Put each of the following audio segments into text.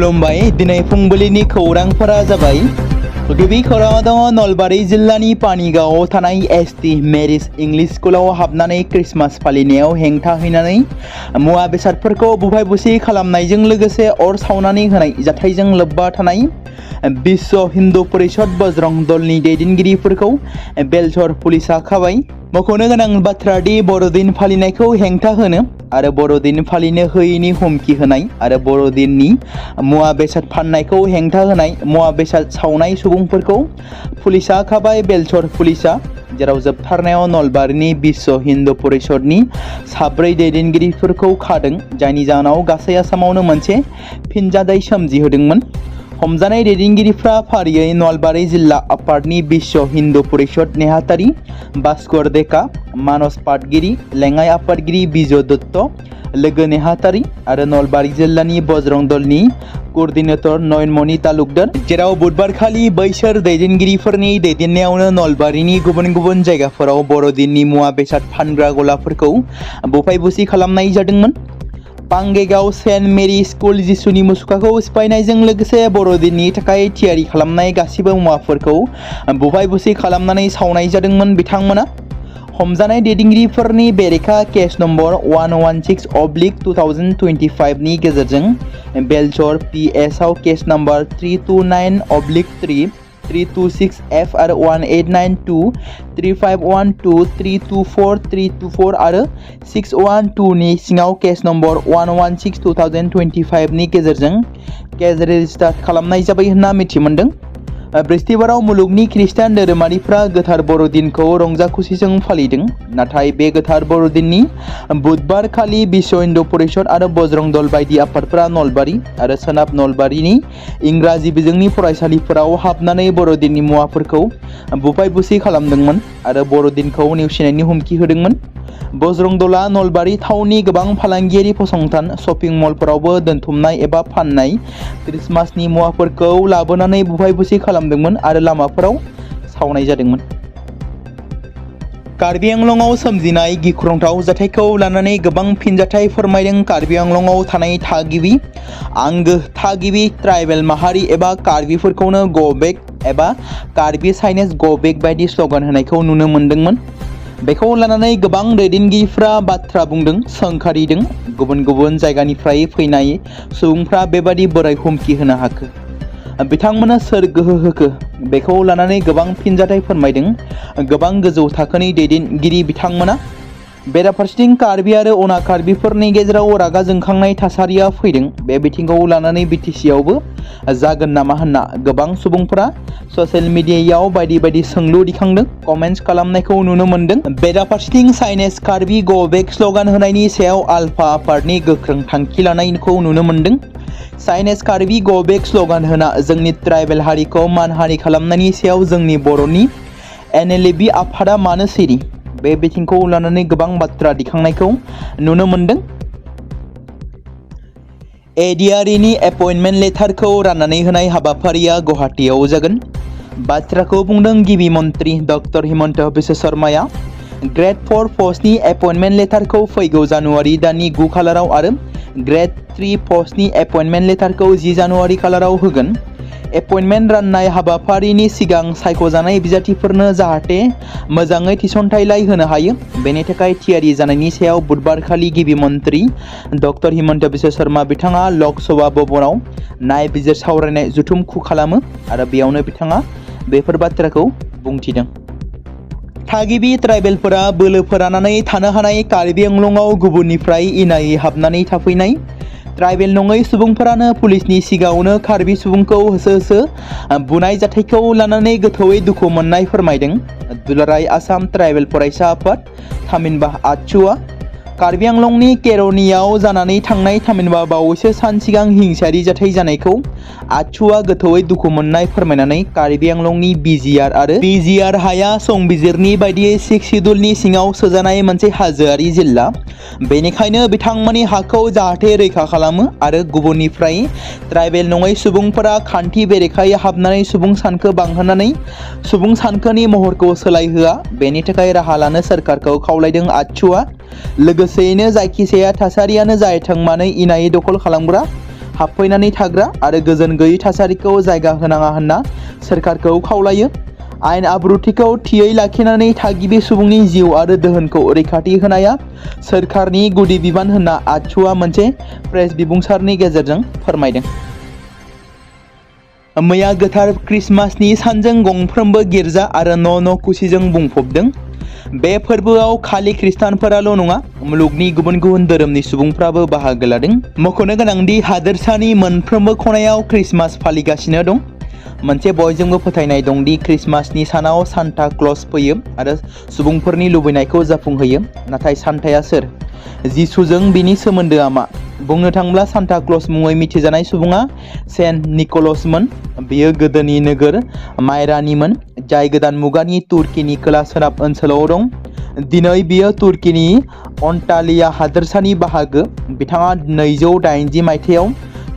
खुलुमबाय दिनै फुंबिलिनि खौरांफोरा जाबाय गिबि खौराङाव दङ नलबारि जिल्लानि पानिगावआव थानाय एसटि मेरिज इंलिश स्कुलाव हाबनानै क्रिसमास फालिनायाव हेंथा हैनानै मुवा बेसादफोरखौ बुफाय बुसि खालामनायजों लोगोसे अर सावनानै होनाय जाथायजों लोब्बा थानाय विश्व हिन्दु परिषद बजरं दलनि दैदेनगिरिफोरखौ बेलचर पुलिसा खाबाय। मख'नो गोनां बाथ्रा दि बर'दिन फालिनायखौ हेंथा होनो आरो बर'दिन फालिनो होयैनि हुमखि होनाय आरो बर'दिननि मुवा बेसाद फाननायखौ हेंथा होनाय मुवा बेसाद सावनाय सुबुंफोरखौ पुलिसा खाबाय। बेलचर पुलिसा जेराव जोबथारनायाव नलबारिनि विश्व हिन्दु परिषदनि 4 दैदेनगिरिफोरखौ खादों, जायनि जाहोनाव गासै आसामावनो मोनसे फिनजाथाय सोमजिहोदोंमोन। हमजानाय दैदेनगिरिफ्रा फारियै नलबारि जिल्ला आफादनि विश्व हिन्दु परिषद नेहाथारि भास्कर डेका, मानस पाटगिरि, लेङाइ आफादगिरि बिजय दत्त, लोगो नेहाथारि आरो नलबारि जिल्लानि बजरं दलनि क'र्डिनेटर नयनमणि तालुकदार। जेराव बुधबारखालि बैसोर दैदेनगिरिफोरनि दैदेननायावनो नलबारिनि गुबुन गुबुन जायगाफोराव बर'दिननि मुवा बेसाद फानग्रा गलाफोरखौ बुफाय बुसि खालामनाय जादोंमोन। पांगेगाव सेन्ट मेरि स्कुल जिसुनि मुसुखाखौ सिफायनायजों लोगोसे बर'दिननि थाखाय थियारि खालामनाय गासिबो मुवाफोरखौ बुफाय बुसि खालामनानै सावनाय जादोंमोन। बिथांमोना हमजानाय दैदेनगिरिफोरनि बेरेखा केस नम्बर 116/2025 नि गेजेरजों बेलचर PS आव केस नम्बर 329/3, 326F आरो 1892, 3512, 324, 324 आरो 612 नि सिङाव केस नम्बर 116/2025 नि गेजेरजों केस रेजिस्टार खालामनाय जाबाय होनना मिथिमोनदों। बृहस्पतिबाराव मुलुगनि खृष्टान धोरोमारिफ्रा गोथार बर'दिनखौ रंजा खुसिजों फालिदों। नाथाय बे गोथार बर'दिननि बुधबारखालि विश्व हिन्दु परिषद आरो बजरं दल बायदि आफादफोरा नलबारि आरो सोनाब नलबारिनि इंराजि बिजोंनि फरायसालिफोराव हाबनानै बर'दिननि मुवाफोरखौ बुफाय बुसि खालामदोंमोन आरो बर'दिनखौ नेवसिनायनि हुमखि होदोंमोन। बजरं दलआ नलबारि टाउननि गोबां फालांगियारि फसंथान, शपिं मलफोरावबो दोनथुमनाय एबा फाननाय क्रिसमासनि मुवाफोरखौ लाबोनानै बुफाय बुसि खालामदोंमोन आरो लामाफोराव सावनाय जादोंमोन। कार्बि आंलंआव सोमजिनाय गिख्रंथाव जाथायखौ लानानै गोबां फिनजाथाय फोरमायदों कार्बि आंलंआव थानाय थागिबि आंगो थागिबि ट्राइबेल माहारि एबा कार्बिफोरखौनो गो बेक एबा कार्बि साइनेस गो बेक बायदि स्लगान होनायखौ नुनो मोन्दोंमोन। बेखौ लानानै गोबां दैदेनगिरिफ्रा बाथ्रा बुंदों, सोंखारिदों। गुबुन गुबुन जायगानिफ्राय फैनाय सुबुंफ्रा बेबादि बोरै हुमखि होनो हाखो? बिथांमोना सोर गोहो होखो? बेखौ लानानै गोबां फिनजाथाय फोरमायदों गोबां गोजौ थाखोनि दैदेनगिरि बिथांमोना। बेराफारसेथिं कार्बि आरो अना कार्बिफोरनि गेजेराव रागा जोंखांनाय थासारिया फैदों। बे बिथिंखौ लानानै BTC आवबो जागोन नामा होनना गोबां सुबुंफोरा ससियेल मिडियायाव बायदि बायदि सोंलु दिखांदों, कमेन्ट्स खालामनायखौ नुनो मोन्दों। बेराफारसेथिं साइनेस कार्बि गो बेक स्लगान होनायनि सायाव आलफा आफादनि गोख्रों थांखि लानायखौ नुनो मोन्दों। साइनेस कार्बि गो बेक स्लगान होना जोंनि ट्राइबेल हारिखौ मानहानि खालामनायनि सायाव जोंनि बर'नि NLB आफादा मानो सिरि? बे बिथिंखौ लानानै गोबां बाथ्रा दिखांनायखौ नुनो मोन्दों। ADREनि एपइन्टमेन्ट लेटारखौ राननानै होनाय हाबाफारिया गुवाहाटीआव जागोन। बाथ्राखौ बुंदों गिबि मन्त्रि डक्टर हिमन्त बिश्व शर्माया। ग्रेड 4 पस्टनि एपइन्टमेन्ट लेटारखौ फैगौ जानुवारि दाननि 9 खालाराव आरो ग्रेड 3 पस्टनि एपइन्टमेन्ट लेटारखौ 10 जानुवारि खालाराव होगोन। एपइन्टमेन्ट राननाय हाबाफारिनि सिगां सायख'जानाय बिजाथिफोरनो जाहाथे मोजाङै थिसनथायलाय होनो हायो, बेनि थाखाय थियारि जानायनि सायाव बुधबारखालि गिबि मन्त्रि डक्टर हिमन्त बिश्व शर्मा बिथाङा लक सभा भवनाव नायबिजिर सावरायनाय जथुम खालामो आरो बेयावनो बिथाङा बेफोर बाथ्राखौ बुंथिदों। थागिबि ट्राइबेलफोरा बोलो फोरानानै थानो हानाय कार्बि आंलंआव गुबुननिफ्राय इनायै हाबनानै थाफैनाय ट्राइबेल नङै सुबुंफोरानो पुलिसनि सिगाङावनो कार्बि सुबुंखौ होसो होसो बुनाय जाथायखौ लानानै गोथौयै दुखु मोननाय फोरमायदों। दुलाराय आसाम ट्राइबेल फरायसा आफाद थामहिनबा आटसुआ कार्बि आंलंनि केरनियाव जानानै थांनाय थामहिनबा बावैसो सान सिगां हिंसायारि जाथाय जानायखौ आटसुआ गोथौयै दुखु मोननाय फोरमायनानै कार्बि आंलंनि BGR आरो BGR हाया संबिजिरनि बायदियै 6 सिडुलनि सिङाव सोजानाय मोनसे हाजोआरि जिल्ला। बेनिखायनो बिथांमोननि हाखौ जाहाथे रैखा खालामो आरो गुबुननिफ्राय ट्राइबेल नङै सुबुंफोरा खान्थि बेरेखायै हाबनानै सुबुं सानखो बांहोनानै सुबुं सानखोनि महरखौ सोलायहोआ, बेनि थाखाय राहा लानो सोरखारखौ खावलायदों आटसुआ। लोगोसेयैनो जायखिजाया थासारियानो जाथों मानो इनायै दखल खालामग्रा हाबफैनानै थाग्रा आरो गोजोन गैयै थासारिखौ जायगा होनाङा होनना सोरखारखौ खावलायो। आयेन आब्रुथिखौ थियै लाखिनानै थागिबि सुबुंनि जिउ आरो दोहोनखौ रैखाथि होनाया सोरखारनि गुदि बिबान होनना आचुआ मोनसे प्रेस बिबुंसारनि गेजेरजों फोरमायदों। मैया गोथार क्रिसमासनि सानजों गंफ्रोमबो गिर्जा आरो न' खुसिजों बुंफबदों। बे फोरबोआव खालि खृष्टानफोराल' नङा, मुलुगनि गुबुन गुबुन धोरोमनि सुबुंफ्राबो बाहागो लादों। मख'नो गोनांदि हादोरसानि मोनफ्रोमबो खनायाव क्रिसमास फालिगासिनो दं। मोनसे बयजोंबो फोथायनाय दंदि क्रिसमासनि सानाव सान्ता क्लज फैयो आरो सुबुंफोरनि लुबैनायखौ जाफुंहोयो। नाथाय सान्ताया सोर? जिसुजों बिनि सोमोन्दोआ मा? बुंनो थाङोब्ला सान्ता क्लज मुङै मिथिजानाय सुबुङा सेन्ट निक'लसमोन। बियो गोदोनि नोगोर मायरानिमोन, जाय गोदान मुगानि तुर्कीनि खोला-सोनाब ओनसोलाव दं। दिनै बियो तुर्कीनि अन्टालिया हादोरसानि बाहागो। बिथाङा 280 मायथाइयाव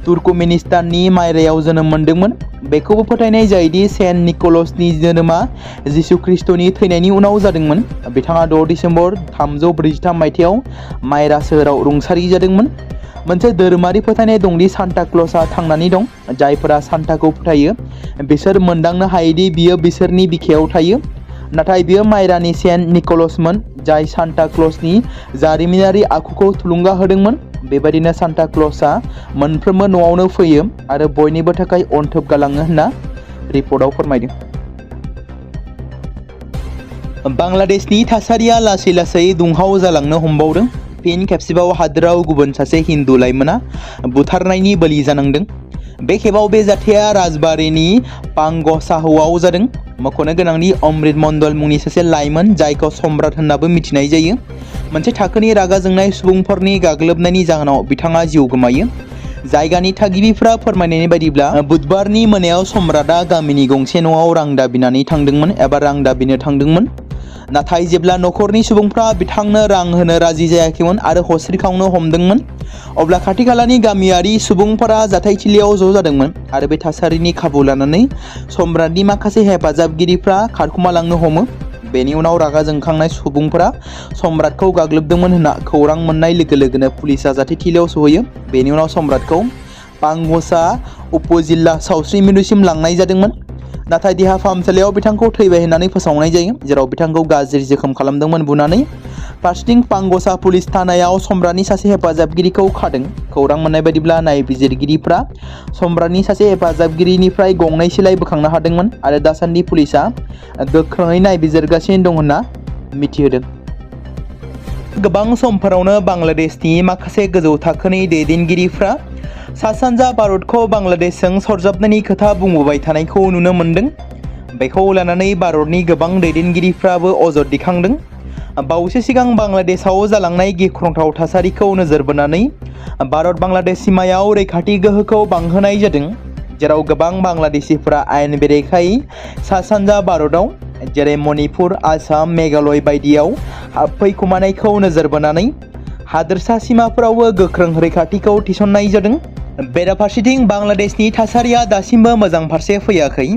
तुर्कमेनिस्ताननि मायरायाव जोनोम मोनदोंमोन। बेखौबो फोथायनाय जायोदि सेन्ट निक'लसनि जोनोमा जिसु ख्रीष्टनि थैनायनि उनाव जादोंमोन। बिथाङा 6 दिसेम्बर 343 मायथाइयाव मायरा सोहोराव रुंसारि जादोंमोन। मोनसे धोरोमारि फोथायनाय दंदि सान्ता क्लजआ थांनानै दं। जायफोरा सान्ताखौ फोथायो बिसोर मोनदांनो हायोदि बियो बिसोरनि बिखायाव थायो। नाथाय बियो मायरानि सेन्ट निक'लसमोन, जाय सान्ता क्लजनि जारिमिनारि आखुखौ थुलुंगा होदोंमोन। बेबायदिनो सान्ता क्लजआ मोनफ्रोमबो न'आवनो फैयो आरो बयनिबो थाखाय अनथोब गालाङो होनना रिपर्टआव फोरमायदों। बांलादेशनि थासारिया लासै लासै दुंहाव जालांनो हमबावदों। फिन खेबसेबाव हादोराव गुबुन सासे हिन्दु लाइमोना बुथारनायनि बलि जानांदों। बे खेबाव बे जाथाया राजबारिनि पांगसाहुआव जादों। मख'नो गोनांदि अमृत मण्डल मुंनि सासे लाइमोन, जायखौ सम्राट होननाबो मिथिनाय जायो, मोनसे थाखोनि रागा जोंनाय सुबुंफोरनि गाग्लोबनायनि जाहोनाव बिथाङा जिउ गोमायो। जायगानि थागिबिफ्रा फोरमायनायनि बायदिब्ला बुधबारनि मोनायाव सम्राटआ गामिनि गंसे न'आव रां दाबिनानै थांदोंमोन एबा रां दाबिनो थांदोंमोन। नाथाय जेब्ला नखरनि सुबुंफ्रा बिथांनो रां होनो राजि जायाखैमोन आरो हस्रिखावनो हमदोंमोन, अब्ला खाथि खालानि गामियारि सुबुंफोरा जाथायथिलियाव ज' जादोंमोन आरो बे थासारिनि खाबु लानानै सम्राटनि माखासे हेफाजाबगिरिफ्रा खारखुमालांनो हमो। बेनि उनाव रागा जोंखांनाय सुबुंफोरा सम्राटखौ गाग्लोबदोंमोन होनना खौरां मोननाय लोगो लोगोनो पुलिसआ जाथायथिलियाव सहैयो। बेनि उनाव सम्राटखौ पांगसा उपजिल्ला सावस्रि मिरुसिम लांनाय जादोंमोन। नाथाय देहा फाहामसालियाव बिथांखौ थैबाय होननानै फोसावनाय जायो, जेराव बिथांखौ गाज्रि जोखोम खालामदोंमोन बुनानै। फारसेथिं पांगसा पुलिस थानायाव सम्राटनि सासे हेफाजाबगिरिखौ खादों। खौरां मोननाय बायदिब्ला नायबिजिरगिरिफ्रा सम्राटनि सासे हेफाजाबगिरिनिफ्राय गंनै सिलाइ बोखांनो हादोंमन आरो दासान्दि पुलिसआ गोख्रोङै नायबिजिरगासिनो दं होनना मिथिहोदों। गोबां समफोरावनो बांलादेशनि माखासे गोजौ थाखोनि दैदेनगिरिफ्रा सा-सानजा भारतखौ बांलादेशजों सरजाबनायनि खोथा बुंबोबाय थानायखौ नुनो मोन्दों। बेखौ लानानै भारतनि गोबां दैदेनगिरिफ्राबो अजद दैखांदों। बावैसो सिगां बांलादेशआव जालांनाय गिख्रंथाव थासारिखौ नोजोर बोनानै भारत बांलादेश सिमायाव रैखाथि गोहोखौ बांहोनाय जादों, जेराव गोबां बांलादेशिफोरा आयेन बेरेखायै सा-सानजा भारतआव जेरै मणिपुर, आसाम, मेघालय बायदियाव हाबफैखुमानायखौ नोजोर बोनानै हादोरसा सिमाफोरावबो गोख्रों रैखाथिखौ थिसननाय जादों। बेराफारसेथिं बांलादेशनि थासारिया दासिमबो मोजां फारसे फैयाखै।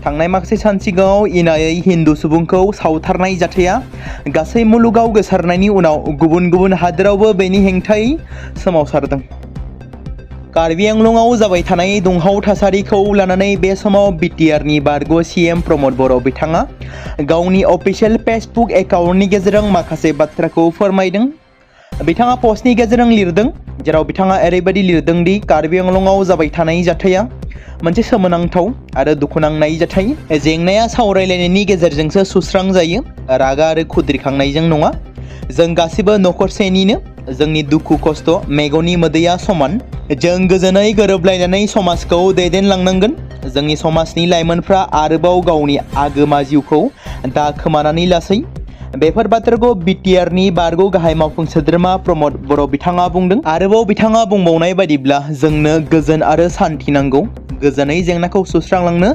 थांनाय माखासे सान सिगाङाव इनायै हिन्दु सुबुंखौ सावथारनाय जाथाया गासै मुलुगाव गोसारनायनि उनाव गुबुन गुबुन हादोरावबो बेनि हेंथायै सोमावसारदों। कार्बि आंलंआव जाबाय थानाय दुंहाव थासारिखौ लानानै बे समाव बिटिआरनि बारग' सीएम प्रमद बर' बिथाङा गावनि अफिसियेल फेसबुक एकाउन्टनि गेजेरजों माखासे बाथ्राखौ फोरमायदों। बिथाङा पस्टनि गेजेरजों लिरदों, जेराव बिथाङा ओरैबायदि लिरदों दि कार्बि आंलंआव जाबाय थानाय जाथाया मोनसे सोमोनांथाव आरो दुखुनांनाय जाथाय। जेंनाया सावरायलायनायनि गेजेरजोंसो सुस्रांजायो, रागा आरो खुद्रिखांनायजों नङा। जों गासिबो नखरसेनिनो। जोंनि दुखु खस्थ, मेगननि मोदैया समान। जों गोजोनै गोरोबलायनानै समाजखौ दैदेनलांनांगोन। जोंनि समाजनि लाइमोनफ्रा आरोबाव गावनि आगोमा जिउखौ दा खोमानानै लासै। बेफोर बाथ्राखौ बिटिआरनि बारग' गाहाय मावफुं सोद्रोमा प्रमद बर' बिथाङा बुंदों। आरोबाव बिथाङा बुंबावनाय बायदिब्ला जोंनो गोजोन आरो सान्थि नांगौ। गोजोनै जेंनाखौ सुस्रांलांनो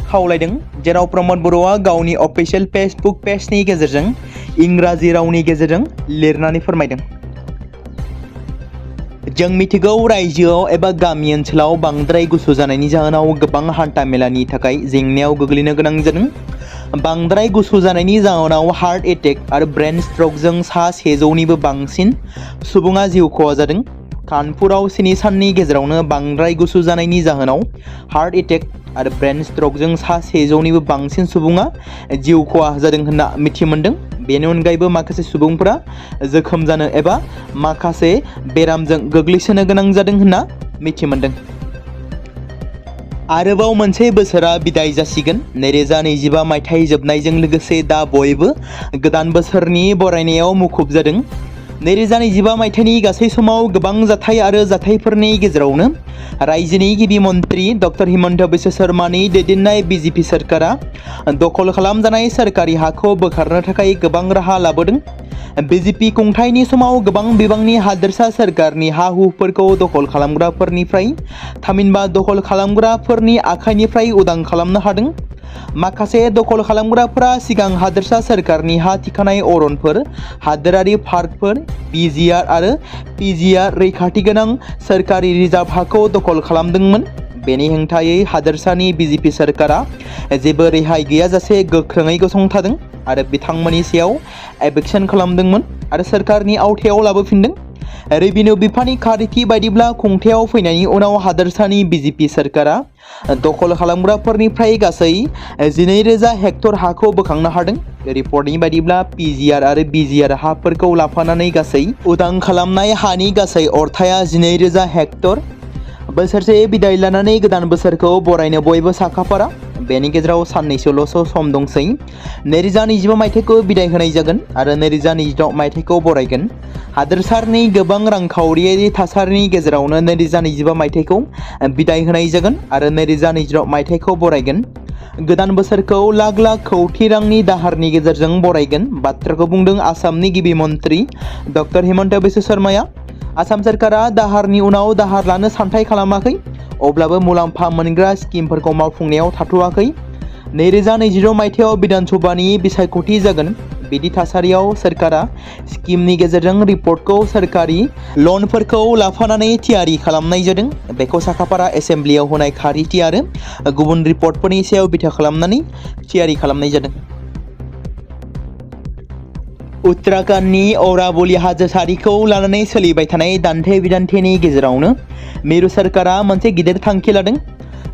खावलायदों, जेराव प्रमद बर'आ गावनि अफिसियेल फेसबुक पेजनि गेजेरजों इंराजि रावनि गेजेरजों लिरनानै फोरमायदों। जों मिथिगौ रायजोआव एबा गामि ओनसोलाव बांद्राय गुसु जानायनि जाहोनाव गोबां हान्था मेलानि थाखाय जेंनायाव गोग्लैनो गोनां जादों। बांद्राय गुसु जानायनि जाहोनाव हार्ट एटेक आरो ब्रेन स्ट्रकजों सा 100निबो बांसिन सुबुङा जिउ खहा जादों। कानपुराव 7 साननि गेजेरावनो बांद्राय गुसु जानायनि जाहोनाव हार्ट एटेक आरो ब्रेन स्ट्रकजों सा 100निबो बांसिन सुबुङा जिउ खहा जादों होनना मिथि मोन्दों। बेनि अनगायैबो माखासे सुबुंफोरा जोखोम जानो एबा माखासे बेरामजों गोग्लैसोनो गोनां जादों होनना मिथि मोन्दों। आरोबाव मोनसे बोसोरा बिदाय जासिगोन। 2025 मायथाइ जोबनायजों लोगोसे दा बयबो गोदान बोसोरनि बरायनायाव मुखुब जादों। 2025 मायथाइनि गासै समाव गोबां जाथाय आरो जाथायफोरनि गेजेरावनो रायजोनि गिबि मन्त्रि डक्टर हिमन्त बिश्व शर्मानि दैदेननाय बिजेपि सरकारा दखल खालामजानाय सोरखारि हाखौ बोखारनो थाखाय गोबां राहा लाबोदों। बिजेपि खुंथायनि समाव गोबां बिबांनि हादोरसा सोरखारनि हा-हुफोरखौ दखल खालामग्राफोरनिफ्राय थामहिनबा दखल खालामग्राफोरनि आखाइनिफ्राय उदां खालामनो हादों। माखासे दखल खालामग्राफोरा सिगां हादोरसा सोरखारनि हा थिखानाय अरनफोर, हादोरारि पार्कफोर, बिजिआर आरो पिजिआर रैखाथि गोनां सोरखारि रिजार्भ हाखौ दखल खालामदोंमोन। बेनि हेंथायै हादोरसानि बिजेपि सोरखारा जेबो रेहाय गैयाजासे गोख्रोङै गसंथादों आरो बिथांमोननि सायाव एभिक्सन खालामदोंमोन आरो सोरखारनि आवथायाव लाबोफिनदों। रेभिनिउ बिफाननि खारिथि बायदिब्ला खुंथायाव फैनायनि उनाव हादोरसानि बिजेपि सोरखारा दखल खालामग्राफोरनिफ्राय गासै 12,000 हेक्टर हाखौ बोखांनो हादों। रिपर्टनि बायदिब्ला पिजिआर आरो बिजिआर हाफोरखौ लाफानानै गासै उदां खालामनाय हानि गासै अरथाया 12,000 हेक्टर। बोसोरसे बिदाय लानानै गोदान बोसोरखौ बरायनो बयबो साखाफारा। बेनि गेजेराव साननैसोल'सो सम दंसै। 2025 मायथाइखौ बिदाय होनाय जागोन आरो 2026 मायथाइखौ बरायगोन। हादोरसानि गोबां रांखावरियारि थासारिनि गेजेरावनो 2025 मायथाइखौ बिदाय होनाय जागोन आरो 2026 मायथाइखौ बरायगोन। गोदान बोसोरखौ लाख लाख कौटि रांनि दाहारनि गेजेरजों बरायगोन बाथ्राखौ बुंदों आसामनि गिबि मन्त्रि डक्टर हिमन्त बिश्व शर्माया। आसाम सोरखारा दाहारनि उनाव दाहार लानो सानथाय खालामाखै, अब्लाबो मुलाम्फा मोनग्रा स्किमफोरखौ मावफुंनायाव थाथ'वाखै। 2026 मायथाइयाव बिधान सभानि बिसायख'थि जागोन। बिदि थासारियाव सोरखारा स्किमनि गेजेरजों रिपर्टखौ सोरखारि लनफोरखौ लाफानानै थियारि खालामनाय जादों। बेखौ साखाफारा एसेम्ब्लियाव होनाय खारिथि आरो गुबुन रिपर्टफोरनि सायाव बिथा खालामनानै थियारि खालामनाय जादों। उत्तराखंडनि अरावली हाजो सारिखौ लानानै सोलिबाय थानाय दान्थे बिदान्थेनि गेजेरावनो मिरु सोरखारा मोनसे गिदिर थांखि लादों।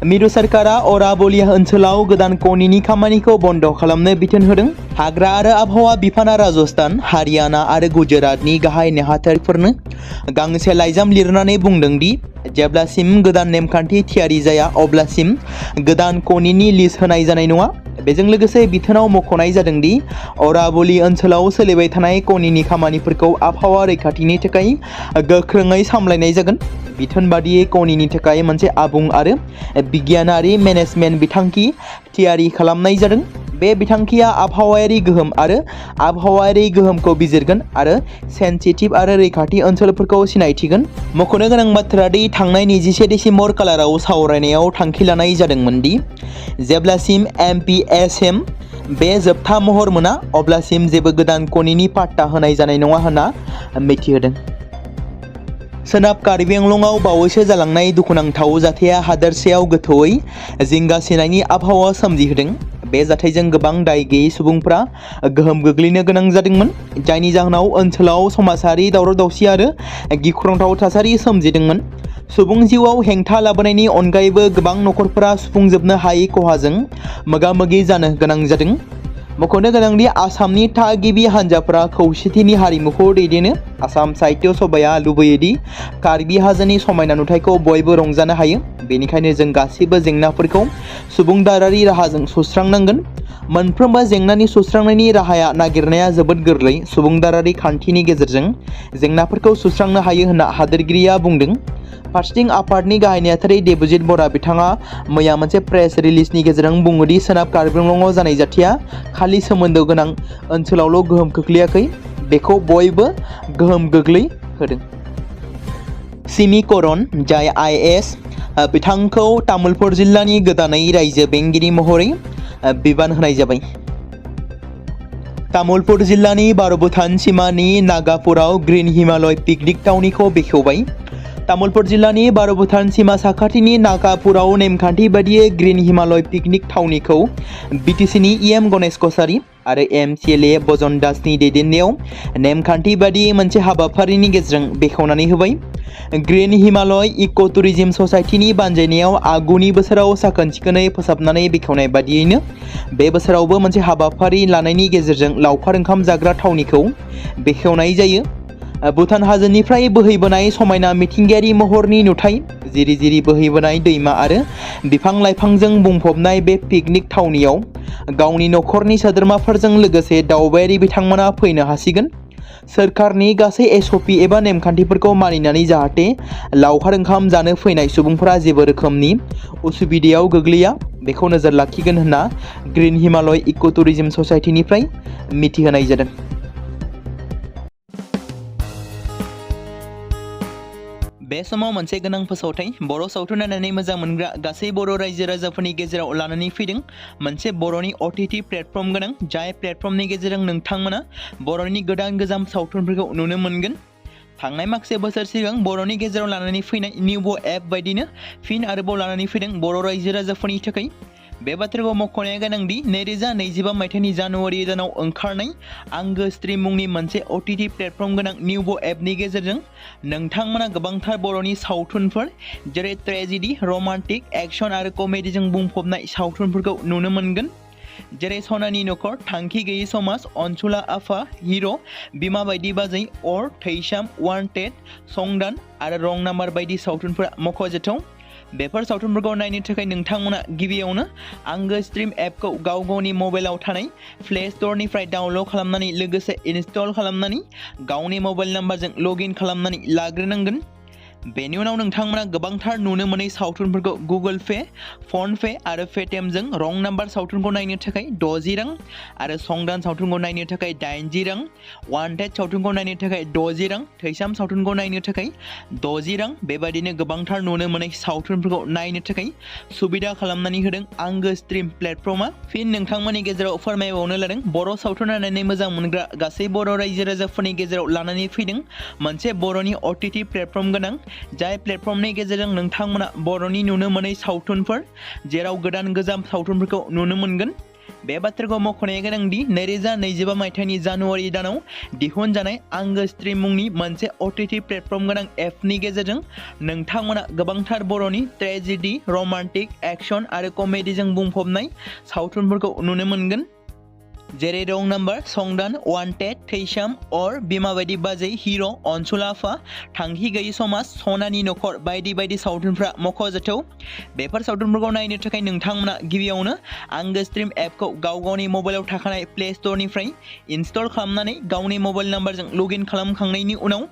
मिरु सोरखारा अरावली ओनसोलाव गोदान खनिनि खामानिखौ बन्द खालामनो बिथोन होदों। हाग्रा आरो आबहावा बिफाना राजस्थान, हारियाना आरो गुजरातनि गाहाय नेहाथारिफोरनो गांसे लाइजाम लिरनानै बुंदों दि जेब्लासिम गोदान नेमखान्थि थियारि जाया अब्लासिम गोदान खनिनि लिज होनाय जानाय नङा। बेजों लोगोसे बिथोनाव मख'नाय जादों दि अरावली ओनसोलाव सोलिबाय थानाय खनिनि खामानिफोरखौ आबहावा रैखाथिनि थाखाय गोख्रोङै सामलायनाय जागोन। बिथोन बादियै खनिनि थाखाय मोनसे आबुं आरो बिगियानारि मेनेजमेन्ट बिथांखि थियारि खालामनाय जादों। बे बिथांखिया आबहावायारि गोहोम आरो आबहावायारि गोहोमखौ बिजिरगोन आरो सेन्सिटिभ आरो रैखाथि ओनसोलफोरखौ सिनायथिगोन। मख'नो गोनां बाथ्रा दि थांनाय 21 दिसेम्बर खालाराव सावरायनायाव थांखि लानाय जादोंमोन दि जेब्लासिम MPSM बे जोबथा महर मोना अब्लासिम जेबो गोदान खनिनि पाट्टा होनाय जानाय नङा होनना मिथिहोदों। सोनाब कार्बि आंलंआव बावैसो जालांनाय दुखुनांथाव जाथाया हादोरसायाव गोथौयै जिंगासिनायनि आबहावा सोमजिहोदों। बे जाथायजों गोबां दाय गैयै सुबुंफ्रा गोहोम गोग्लैनो गोनां जादोंमोन, जायनि जाहोनाव ओनसोलाव समाजारि दावराव-दावसि आरो गिख्रंथाव थासारि सोमजिदोंमोन। सुबुं जिउआव हेंथा लाबोनायनि अनगायैबो गोबां नखरफोरा सुफुंजोबनो हायै खहाजों मोगा-मोगि जानो गोनां जादों। मख'नो गोनांदि आसामनि थागिबि हान्जाफोरा खौसेथिनि हारिमुखौ दैदेनो। आसाम साहित्य सभाया लुबैयो दि कार्बि हाजोनि समायना नुथायखौ बयबो रंजानो हायो। बेनिखायनो जों गासैबो जेंनाफोरखौ सुबुंदारारि राहाजों सुस्रांनांगोन। मोनफ्रोमबो जेंनानि सुस्रांनायनि राहाया नागिरनाया जोबोद गोरलै। सुबुंदारारि खान्थिनि गेजेरजों जेंनाफोरखौ सुस्रांनो हायो होनना हादोरगिरिया बुंदों। फारसेथिं आफादनि गाहाय नेहाथारि देबजित बरा बिथाङा मैया मोनसे प्रेस रिलिजनि गेजेरजों बुङो दि सोनाब कार्बि आंलंआव जानाय जाथाया खालि सोमोन्दो गोनां ओनसोलावल' गोहोम खोख्लैयाखै, बेखौ बयबो गोहोम गोग्लैहोदों। सिमी-करन, जाय IAS, बिथांखौ तामुलपुर जिल्लानि गोदानै रायजो बेंगिरि महरै बिबान होनाय जाबाय। तामुलपुर जिल्लानि बार'-भुटान सिमानि नागापुराव ग्रीन हिमालय पिकनिक थावनिखौ बेखेवबाय। तामुलपुर जिल्लानि बार'-भुटान सिमा साखाथिनि नागापुराव नेमखान्थि बादियै ग्रीन हिमालय पिकनिक थावनिखौ BTCनि EM गणेश कछारी, आरो MCLA बजन दासनि दैदेननायाव नेमखान्थि बादियै मोनसे हाबाफारिनि गेजेरजों बेखेवनानै होबाय। ग्रीन हिमालय इक' टुरिज्म ससाइटिनि बानजायनायाव आगुनि बोसोराव साखोन सिखोनै फोसाबनानै बेखेवनाय बादियैनो बे बोसोरावबो मोनसे हाबाफारि लानायनि गेजेरजों लावखार ओंखाम जाग्रा थावनिखौ बेखेवनाय जायो। भुटान हाजोनिफ्राय बोहैबोनाय समायना मिथिंगायारि महरनि नुथाय, जिरि जिरि बोहैबोनाय दैमा आरो बिफां लाइफांजों बुंफबनाय बे पिकनिक थावनियाव गावनि नखरनि सोद्रोमाफोरजों लोगोसे दावबायारि बिथांमोना फैनो हासिगोन। सोरखारनि गासै SOP एबा नेमखान्थिफोरखौ मानिनानै जाहाथे लावखार ओंखाम जानो फैनाय सुबुंफोरा जेबो रोखोमनि उसुबिदायाव गोग्लैया बेखौ नोजोर लाखिगोन होनना ग्रीन हिमालय इक' टुरिज्म ससाइटिनिफ्राय मिथिहोनाय जादों। बे समाव मोनसे गोनां फोसावथाय बर' सावथुन नायनानै मोजां मोनग्रा गासै बर' रायजो राजाफोरनि गेजेराव लानानै फैदों मोनसे बर'नि OTT प्लेटफर्म गोनां, जाय प्लेटफर्मनि गेजेरजों नोंथांमोना बर'नि गोदान सावथुनफोरखौ नुनो मोनगोन। थांनाय माखासे बोसोर सिगां बर'नि गेजेराव लानानै फैनाय निउबो एप बायदिनो फिन आरोबाव लानानै फैदों बर' रायजो राजाफोरनि थाखाय। बे बाथ्राखौ मख'नाया गोनांदि 2025 मायथाइनि जानुवारि दानाव ओंखारनाय आंगो स्ट्रीम मुंनि मोनसे OTT प्लेटफर्म गोनां निउबो एपनि गेजेरजों नोंथांमोना गोबांथार बर'नि सावथुनफोर जेरै ट्रेजेडी, रमान्टिक, एक्शन आरो कमेडीजों बुंफबनाय सावथुनफोरखौ नुनो मोनगोन। जेरै सनानि नखर, थांखि गैयै समाज, अनसुला आफा, हिर', बिमा बायदि बाजै, अर, थैसाम, वान्टेड, संदान आरो रं नाम्बार बायदि सावथुनफोरा मख'जाथाव। बेफोर सावथुनफोरखौ नायनो थाखाय नोंथांमोना गिबियावनो आंगो स्ट्रीम एपखौ गाव गावनि मबाइलाव थानाय प्ले स्ट'रनिफ्राय डाउनल'ड खालामनानै लोगोसे इनस्टल खालामनानै गावनि मबाइल नाम्बारजों लगइन खालामनानै लाग्रोनांगोन। बेनि उनाव नोंथांमोना गोबांथार नुनो मोनै सावथुनफोरखौ गुगोल पे, फन पे आरो पेटिएमजों रं नाम्बार सावथुनखौ नायनो थाखाय 60 रां आरो संदान सावथुनखौ नायनो थाखाय 80 रां, वान्टेड सावथुनखौ नायनो थाखाय 60 रां, थैसाम सावथुनखौ नायनो थाखाय 60 रां बेबादिनो गोबांथार नुनो मोनै सावथुनफोरखौ नायनो थाखाय सुबिदा खालामनानै होदों आंगो स्ट्रीम प्लेटफर्मा। फिन नोंथांमोननि गेजेराव फोरमायबावनो लादों बर' सावथुन नायनानै मोजां मोनग्रा गासै बर' रायजो राजाफोरनि गेजेराव लानानै फैदों मोनसे बर'नि OTT प्लेटफर्म गोनां, जाय प्लेटफर्मनि गेजेरजों नोंथांमोना बर'नि नुनो मोनै सावथुनफोर जेराव गोजाम सावथुनफोरखौ नुनो मोनगोन। बे बाथ्राखौ मख'नाया गोनांदि 2025 मायथाइनि जानुवारि दानाव दिहुनजानाय आंगो स्ट्रीम मुंनि मोनसे OTT प्लेटफर्म गोनां एपनि गेजेरजों नोंथांमोना गोबांथार बर'नि ट्रेजेडी, रमान्टिक, एक्शन आरो कमेडीजों बुंफबनाय सावथुनफोरखौ नुनो मोनगोन। जेरै रं नाम्बार, संदान, वान्टेड, थैसाम, अर, बिमा बायदि बाजै, हिर', अनसुला आफा, थांखि गैयै समाज, सनानि नखर बायदि बायदि सावथुनफ्रा मख'जाथाव। बेफोर सावथुनफोरखौ नायनो थाखाय नोंथांमोना गिबियावनो आंगो स्ट्रीम एपखौ गाव गावनि मबाइलाव थाखानाय प्ले स्ट'रनिफ्राय इनस्टल खालामनानै गावनि मबाइल नाम्बारजों लगइन खालामखांनायनि उनाव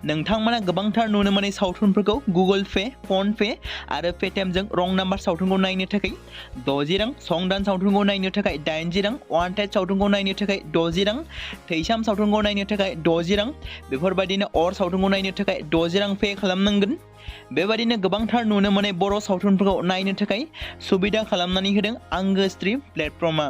नोंथांमोना गोबांथार नुनो मोनै सावथुनफोरखौ गुगोल पे, फन पे आरो पेटिएमजों रं नाम्बार सावथुनखौ नायनो थाखाय 60 रां, संदान सावथुनखौ नायनो थाखाय 80 रां, वान्टेड सावथुनखौ नायनो थाखाय 60 रां, थैसाम सावथुनखौ नायनो थाखाय 60 रां बेफोरबायदिनो अर सावथुनखौ नायनो थाखाय 60 रां पे खालामनांगोन। बेबायदिनो गोबांथार नुनो मोनै बर' सावथुनफोरखौ नायनो थाखाय सुबिदा खालामनानै होदों आंगो स्ट्रीम प्लेटफर्मा।